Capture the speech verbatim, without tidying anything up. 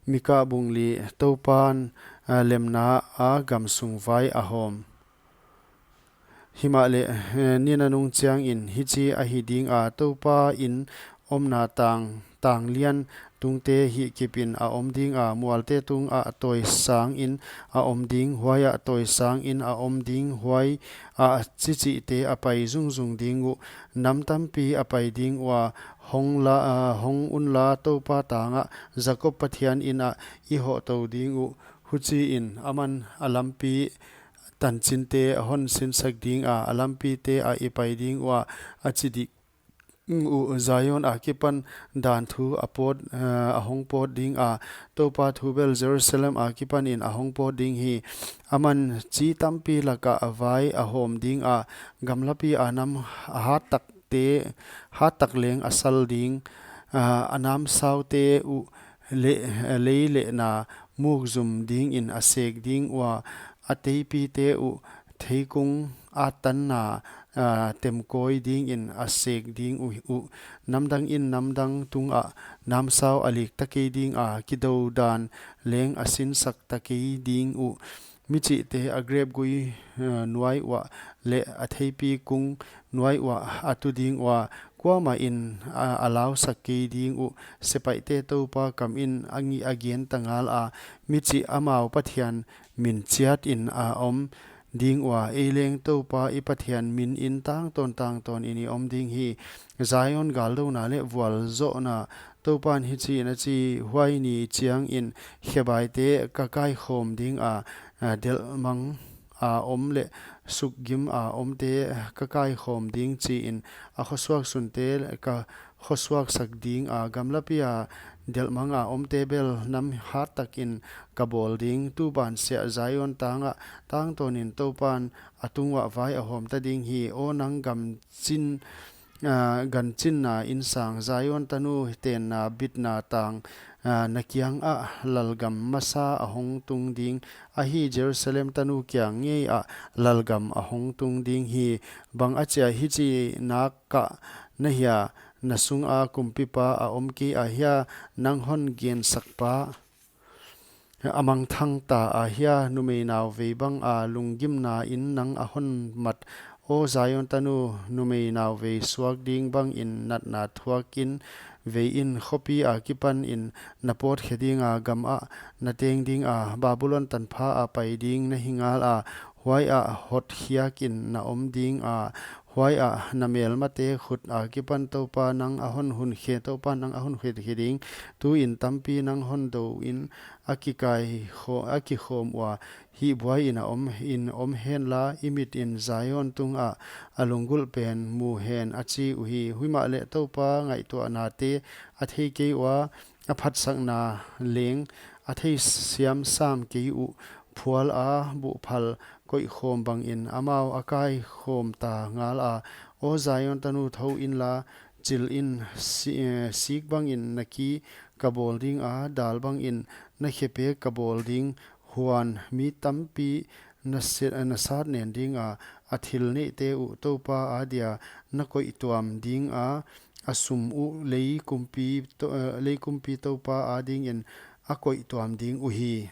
Mika bung li. Toupan, ah, lemna a gamsung vai a hawm. Himahleh, eh, ni nanung chiangin hichi ahi ding a, Toupa in omna tang, tang lian tungte hihkipin a om ding a, mualte tungah tawisangin a om ding, huaiah tawisangin a om ding, huaiah chichihte a pai zungzung ding uh. Nam tampi a pai ding ua, hong la, ah, hong unla Toupa tangah, Jakob Pathian in ah i hohtou ding uh. Huchiin aman a lampi tanchinte a hon sinsak ding a, a lampite ah i pai ding ua, a chi ding uh. Zion akipan dan thu a pawt, eh, a hong pawt ding a, Toupa thu bel Jerusalem akipanin a hong pawt ding hi. Aman chi tampi lakah a vai a hawm ding a, gamlapi a nam hattakte, hattak leng a sal ding, ah, a namsaute uh le, lei leh na mukzum dingin a sek ding ua, a teipite uh theikung a tanna, ah, temkawi dingin a sek ding uh, uh. Namdang in namdang tungah namsau a lik ta kei ding a, kidoudan leng a sinsak ta kei ding uh. Michihte a grepgui, eh, nuai uah leh a theipi kung nuai uah a tu ding ua, kuamah in a, a lausak kei ding uh. Sepaihte Toupa kam in a ngi-, a gen ta ngal a, michih amau Pathian min chiatin a om ding ua, ei leng Toupa i Pathian minin tangtawn tangtawnin i om ding hi. Zion galdouna leh vualzohna. Toupan hichiin a chi, huai ni chiangin khebaite ka kaikhawm ding a, a, delhmang a om leh sukgim a omte ka kaikhawm ding, chiin a khosuak sunte ka khosuaksak ding a, gamlapi a delhmang a omte bel nam hattakin ka bawl ding. Tuban siah Zion tangah tangtawnin Toupan a tunguah vai a hawm ta ding hi. Aw nang gamchin, ah, ganchinna insang, Zion tanu tenna bitna tang, ah, na kiangah lalgam masa a hong tung ding. Ahi, Jerusalem tanu kiang ngei ah lalgam a hong tung ding hi. Bang achia hichi nak kah na hia, na sunga kumpipa a om kei a hia, nang hon gensakpa a mangthang ta a hia, numei nauvei bang a lunggimna in nang a hon mat. Aw Zion tanu, numei nauvei suak ding bangin natna thuakin vei in, khopi akipanin na pawtkhe ding a, gam ah na teng ding a, Babulon tanpha a pai ding na hi ngal a, huaiah hotkhiakin na om ding a, huaiah na melmate khut akipan Toupa nang a hon hunkhe, Toupa nang a hon hunkhe ding. Tuin tampi nang hon dou in a kikai kho-, a kikhawm ua, hihbuai in a om, in om henla, i mit in Zion tungah a lunggulh pen mu hen, a chi uhi. Huimahleh Toupa ngaihtuahnate a thei kei ua, a phatsakna leng a theisiam sam kei uh. Phual a buhphal koihkhawm bangin amau a kaikhawm ta ngal a. Aw Zion tanu, thou inla, chil in, si-, eh, sik bangin na ki ka bawl ding a, dal bangin na khepek ka bawl ding. Huan mi tampi na se-, na sat nen ding a, a thil neihte uh Toupa adia na koihtuam ding a, a sum uh lei kumpi To-, eh, lei kumpi Toupa adingin a koihtuam ding uhi.